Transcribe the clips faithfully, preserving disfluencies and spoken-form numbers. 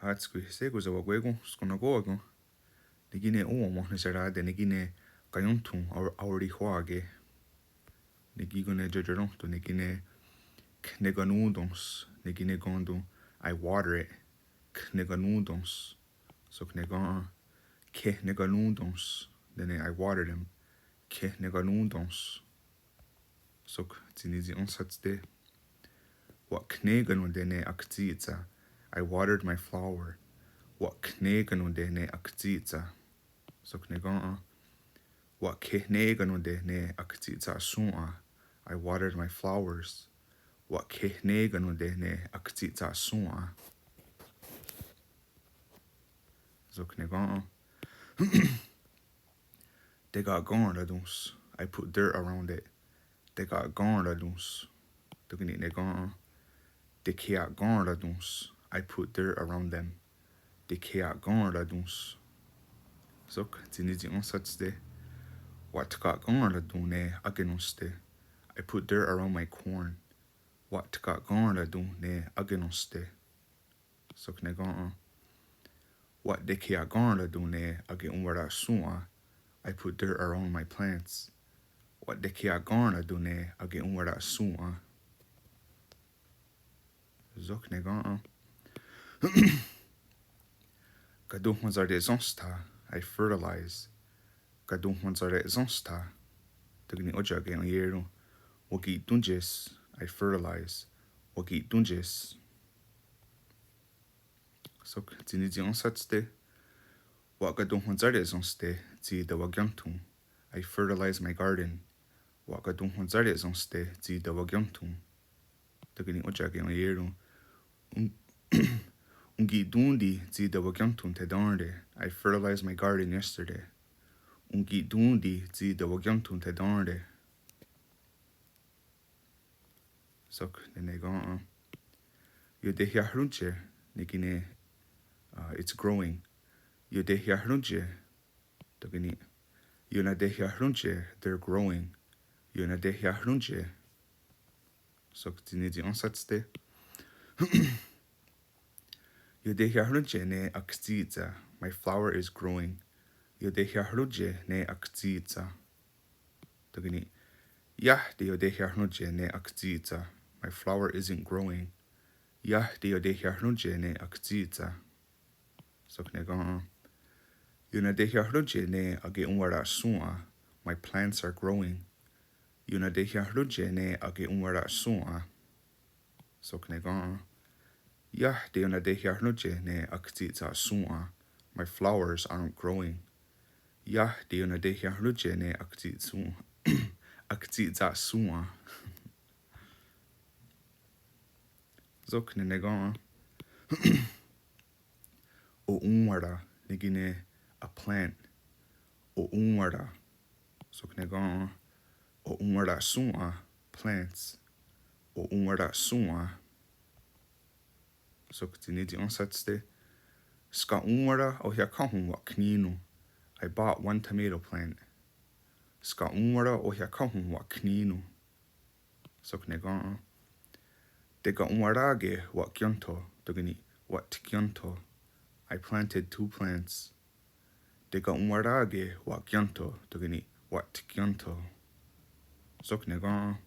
Hátskwi, shé:kon sewakwé:kon, skennen'kó:wa ken? Ne kí:ken òn:wa wenhniserá:te ne kí:ken kaiénthon aorihwà:ke. Ne kí:ken ne tiotienrénhton ne kí:ken knekanón:tens, ne kí:ken kén:ton I water it. Knekanón:tens. Sok ne ken? Kehnekanón:tens. Nè:ne I watered them. Kehnekanón:tens. Sok tsi ní:tsi enhsátste. Wa'khnekanón:te ne aktsí:tsa. I watered my flower. Wa'khnekanón:te ne aktsí:tsa. Sok ne ken? Wa'khehnekanón:te ne aktsí:tsa'shòn:'a. I watered my flowers. Wa'khehnekanón:te ne aktsí:tsa'shòn:'a. Sok ne ken? Teka'kén:ratons. I put dirt around it. Teka'kén:ratons. Tóka' ni' ne ken? Tekhea'kén:ratons. I put dirt around them. Tekhea'kén:ratons. Sok tsi ní:tsi enhsátste. Wa'tka'kén:raton ne akenónhste. I put dirt around my corn. Wa'tka'kén:raton ne akenónhste. Sok ne ken? Wa'tekhea'kén:raton ne ake'onwara'shòn:'a. I put dirt around my plants. Wa'tekhea'kén:raton ne ake'onwara'shòn:'a. Sok ne ken? Katonhwentsarasénstha. I fertilize. Katonhwentsarasénstha. Tóka' ni' ótia'ke enié:ron. Wake'tón:tie's. I fertilize. Wake'tón:tie's. Sok tsi ní:tsi enhsátste. Wa'katonhwentsarasénste tsi tewakiénthon. I fertilize my garden. Wa'katonhwentsarasénste tsi tewakiénthon. Tóka' ni' ótia'ke enié:ron. Onki'tón:ti tsi tewakiénthon thetén:re. I fertilized my garden yesterday. Onki'tón:ti tsi tewakiénthon thetén:re. Sok nè:ne ken? Iotehiahróntie ne kí:ken, uh, it's growing. Iotehiahróntie. Tóka' ni'. Ionatehiahróntie, they're growing. Ionatehiahróntie. Sok tsi ní:tsi enhsátste. Iotehiahróntie ne aktsí:tsa. My flower is growing. Iotehiahróntie ne aktsí:tsa. Tóka' ni'. Iah teiotehiahróntie ne aktsí:tsa. My flower isn't growing. Iah teiotehiahróntie ne aktsí:tsa. Sok ne ken? Ionatehiahróntie ne ake'onwara'shòn:'a. My plants are growing. Ionatehiahróntie ne ake'onwara'shòn:'a. Sok ne ken? Iah teionatehiahróntie ne aktsitsa'shòn:'a. My flowers aren't growing. Iah teionatehiahróntie ne aktsitsa'shòn:'a. Sok ne ken? O'ón:wara, ne kí:ken a plant. O'ón:wara. Sok ne ken? O'ón:wara'shòn:'a, plants. O'ón:wara'shòn:'a. Sok tsi ní:tsi enhsátste. Ska'ón:wara ohiákhen'hon wa'khní:non. I bought one tomato plant. Ska'ón:wara ohiákhen'hon wa'khní:non. Sok ne ken? Teka'ón:warake wa'kiéntho, tóka' ni' wa'tkiéntho. I planted two plants. Teka'ón:warake wa'kiéntho, tóka' ni' wa'tkiéntho. Sok ne ken?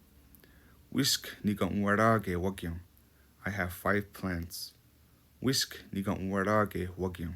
Wísk nika'ón:warake wákien. I have five plants. Wísk nika'ón:warake wákien.